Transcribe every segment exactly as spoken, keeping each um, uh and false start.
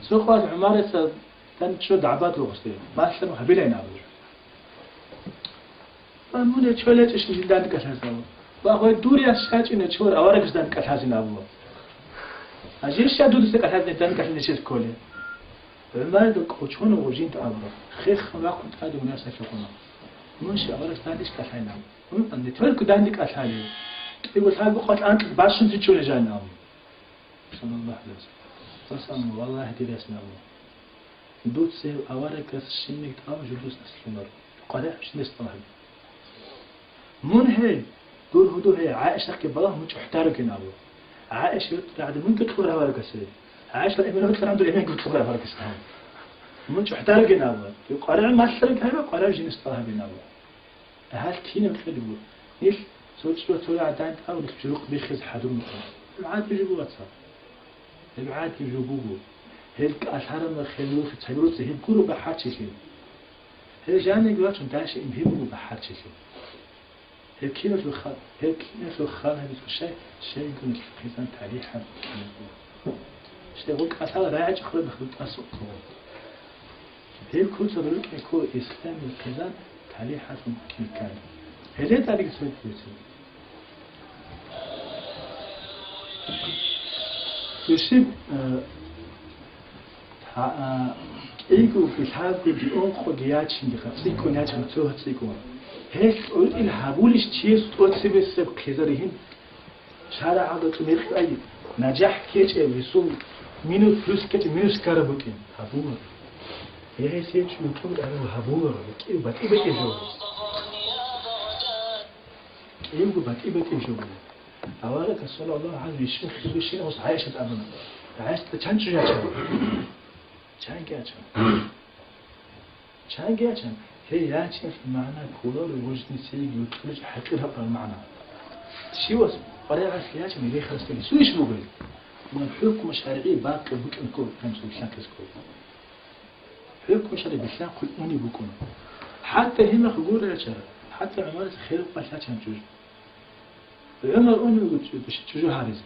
Цо къоялъ ГӀумарица тан чӀо дагӀбат вугъусе, малъарун гьабилайин абула. Ва мун гьечо лечӀищ жиндан кӀалъазабу? Ва гъой дур яс щачӀине чор аварагасдан кӀалъазин абула. Ажища дудаса кӀалъазин дан кӀалъизе щез кколе? ГӀумарида кӀочон гъужинт абула. Хехун вахъун тӀаде мун яс гьалъухъуна. Мун щи аварагасдандищ кӀалъайин абу? Мун не только данде кӀалъали. КӀиго лъабго къват анкьид бащунти чӀоле жайин абу. Саллаллаху гӀалайгьи ва саллам. Ва саллам, валлагьи, дир ясин абу. Дуца гьев аварагас щинниг тӀав жудус наслъунар. КъваригӀ щинас тӀалаб. Мун гьей, дур гьудул гьей, ГӀайшахъги балагь мун чӀухӀдаругин абу. ГӀайша гьитӀ рагӀди мунги кьур аварагас гьей. ГӀайшал эмен гьитӀ рагӀди эменги кьур аварагас гьав. Мун чӀухӀдаругин абу. КъваригӀ малъараг гьайба, къваригӀ жинас тӀалабин абу. Гьал кинаб кьел буго? Нилъ цо чӀула цо гӀадан тӀав нилъ журухъ биххизе хӀадурмухъан. Гьеб гӀадиб жо буго, вацал. Гьеб гӀадиб жо буго. Гьел кӀалъараб мехалъ гьел рухи цаби руцӀи гьеб гуро бахӀарчилъи. Гьел жаниги вачун дальше им гьеб буго бахӀарчилъи. Гьеб киналъул ха-, гьеб киналъул хал гьабицӀо щай, щайгун хъизан талихӀаб кинабго. Щай гъул кӀалъал рагӀичӀ хураб мехалъ тӀасухъ ккола. Гьеб куцалъ рукӀин ккола исламил хъизан талихӀалъун ккан. Гьеле тӀадеги цо куцал. Цо щиб, э, гьа-, а, кӀиго, лъабго, дион къоги ячинги, цӀикӀкӀун ячинги, цо цӀикӀкӀун. Гьелъ тӀоритӀил гьабулищ чияс тӀоцебесеб хъизаригьин? ШаргӀалда цӀумихъ ай, нажахӀ ккечӀеб, гьесул минус плюс ккечӀеб, минус ккараб букӀин. Гьабула. Гьесие чӀунтӀун гьарав гьабула, кӀияб батӀи-батӀи жо. КӀиябго батӀи-батӀи жо буго. Аварагас, саллаллагьу гӀалайгьи ва саллам, вищун хизу щин гьес ГӀайшат абуна. ГӀайшатда чан чӀужу ячана? Чанги ячана. Чанги ячин, гьей ячинлъи магӀна кколаро гъужнисеги юкьуличӀ хӀакъир гьабурал магӀна. Щивас къваригӀалъи ячин рехарасдеги суйищ бугел? Мун хӀукму шаргӀи бакъи букӀин ккол, гьанже вилълъанхъис ккол. ХӀукму шаргӀи билълъанхъуй унеб букӀун. ХӀатта гьимахъ гуро ячара, хӀатта ГӀумарас херуб къвалъ ячан чӀужу. ГӀумар унев вуго чӀу-, чӀужу гьаризе.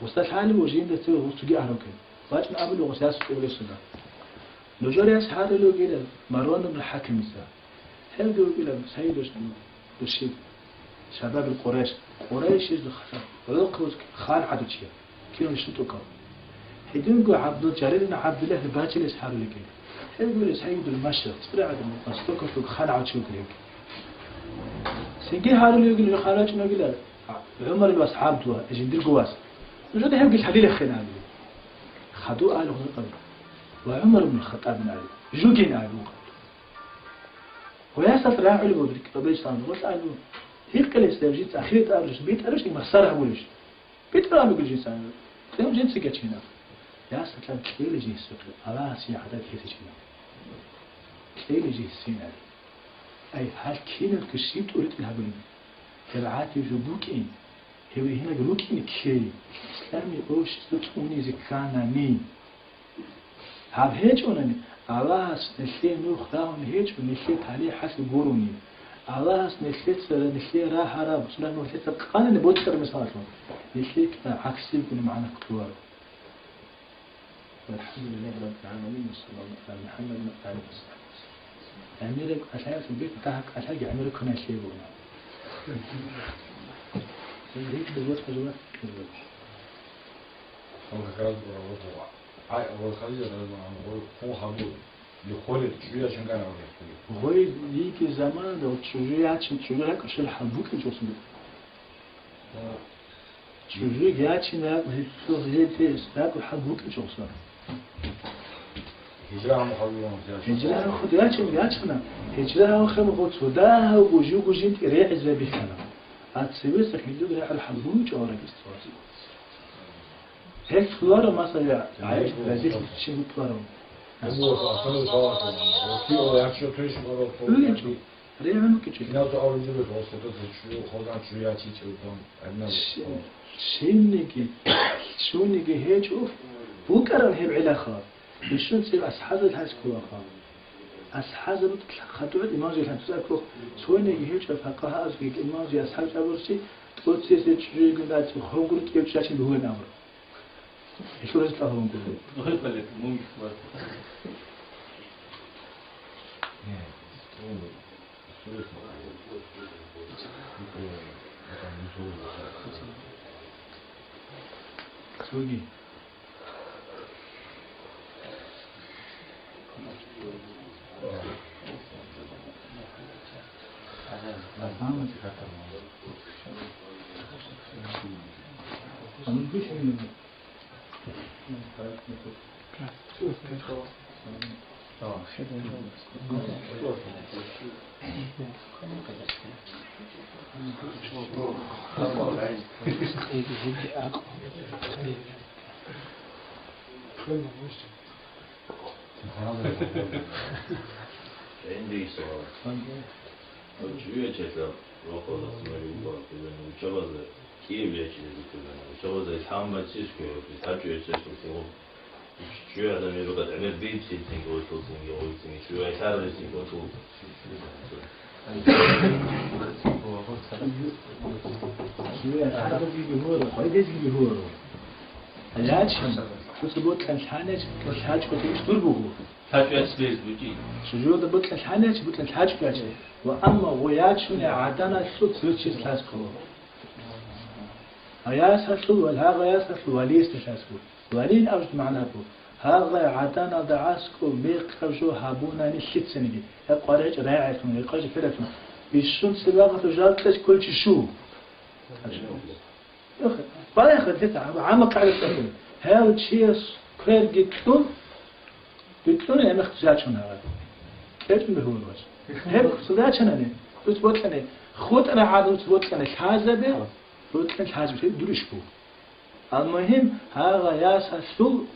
Гъусда лъалев вуго жинда цеве гъус цоги арукъин. БачӀун абулев гъус яс кьуресуна. Нужер яс гьарулев вугилан Марван ибн ХӀакимица. Гьевги вугилан Саид душман, души, шабабил Къурайш. Къурайшизе гӀолохъе вуз хан гӀадучияв. Киналищ тӀокӀав. Гьединго ГӀабдул-, Жарир ибн ГӀабдуллагьил бачилес гьарулеги. Гьев гурес гьайгидул машрикъ, цӀирагӀадул востокалъул хан гӀочи вугев. Цинги гьарулев вугилан, гьев хъалачӀун вугилан, ГӀумарил вас ГӀабдулла, жиндирго вас. Нужеда гьевги лъалилахъин абе. Хаду али гьункъаб. Ва ГӀумар ибн Хаттабин али. Жугин али гьункъаб. Гъоясалъ рагӀулеб буго рикӀкӀаб ислам, гъолъ абу, гьикъилес дев жинца ахират абулеб, битӀарабищ, махсар гьабулебищ? БитӀараб буго жинца, кьев жинцаги чина. Ясалъ кьели жинцухъе, Аллагьасе гӀадат гьесичӀина. Кьели жинцин гьари. Ай, гьал кинабго щиб тӀуритӀил гьабулеб? Гьеб гӀадиб жо букӀин, гьев гьинаб рукӀин ккей, исламияб общество цӀунизе кканани. Гьаб гьечӀонани, Аллагьас нилъее нух рагьун гьечӀо, нилъее талихӀалъе гурони. Аллагьас нилъеца, нилъее рагьараб, цӀунан нилъеца къанани бокьараб мисаллъун, нилъее кида гӀаксилгун магӀна кколаро. Валхамдулиллагьи раббил гӀаламин, ва саллаллагьу гӀала МухӀаммадин ва алигьи ва сахӀбигьи. ГӀемераб кӀалъаялъул бетӀ дагьаб кӀалъайги гӀемераб кунаялъе бугони. Рикье вокьа жаваб кье. Гъой йиги заманда чӀужу ячин, чӀужу ракӀ щвел хӀал букӀинчӀосун. ЧӀужу ячин ракӀ гьелъул гьеб ракӀ хӀал букӀинчӀосун. Гьижра гьамухъ гьабулев гьечӀо. Гьижра гьамухъ ячун ячана. Гьижра гьамухъ гьеб цо дагьабго жуго жинтӀи регӀизабихьана. А цебеса гьелъул регӀал хӀал букӀинчӀо аварагас цояс. Гьелъ лъугьараб, масала, гӀайиб разилъ чи гьукъарав. ГӀумру асанав салатун, ва кио ячо туйш баро. ГӀумру кичӀи. РегӀун кичӀи. Киназда авлидирус ва содоз чу, ходан чу ячи чу дон. Гьеб нав. Щи-, щинниги, щуниги гьечӀо, букӀаран гьеб гӀилаха. Бищун цӀив асхӀазул хӀаскулаха. АсхӀазаб хадугӀ имамзул хӀантуз акрухъ, цойниги гьечӀо, факъагьазги имамзи асхӀаб чӀабурчи, тӀоцесе чӀужуйгун дацӀи хогур кӀев чӀачин бугин абур. Ещё раз тӀалабун кӀуди. Цоги. ГӀинди исалас. Учуячила рокъола сунали угла кколани учабазда кӀияб лечилизе кколани. Учабазда исламбай циско гьеб, гьачӀо гьеб цесулъе гьоб. Чуя адам гьеб гъад гӀемер бибцинцинги гъорлъулцинги гъорлъулцинги. Чуя лъаралъулцинги гъорлъул. Гьадазги бигьуро, гьадазги бигьуро. Лъачун, цо бокьан лъанач, лъачӀо тӀиш дур буго. ЛъачӀо яц без бучӀи. Чужуда бокьан лъанач, бокьан лъачӀо яч. Ва амма гъо ячуни гӀаданалъул цо чияс лъаскӀо. Гьаясалъул ва гьагъаясалъул валиесда лъаскӀо. Валин абжут магӀна буго. Гьагъай гӀаданалда аскӀоб мекъаб жо гьабунани лъицаниги, я къваригӀичӀ рагӀилъун, я къваригӀичӀ хӀиратлъун, бищун цебагъалъув жал кьеч кколчи щу? Балагье дица гӀамал къагӀида цӀалъула. Гьав чияс кверги кьун, бикьуна гьеб мехалъ жачун гьагъай. КьечӀун бегьулеб вац. Гьеб цо ячанани, дуц бокьани, хутӀарай гӀадал дуц бокьани лъазабе, бокьани лъазабе, гьеб дур иш буго. Ал-мугьим, гьагъа ясалъул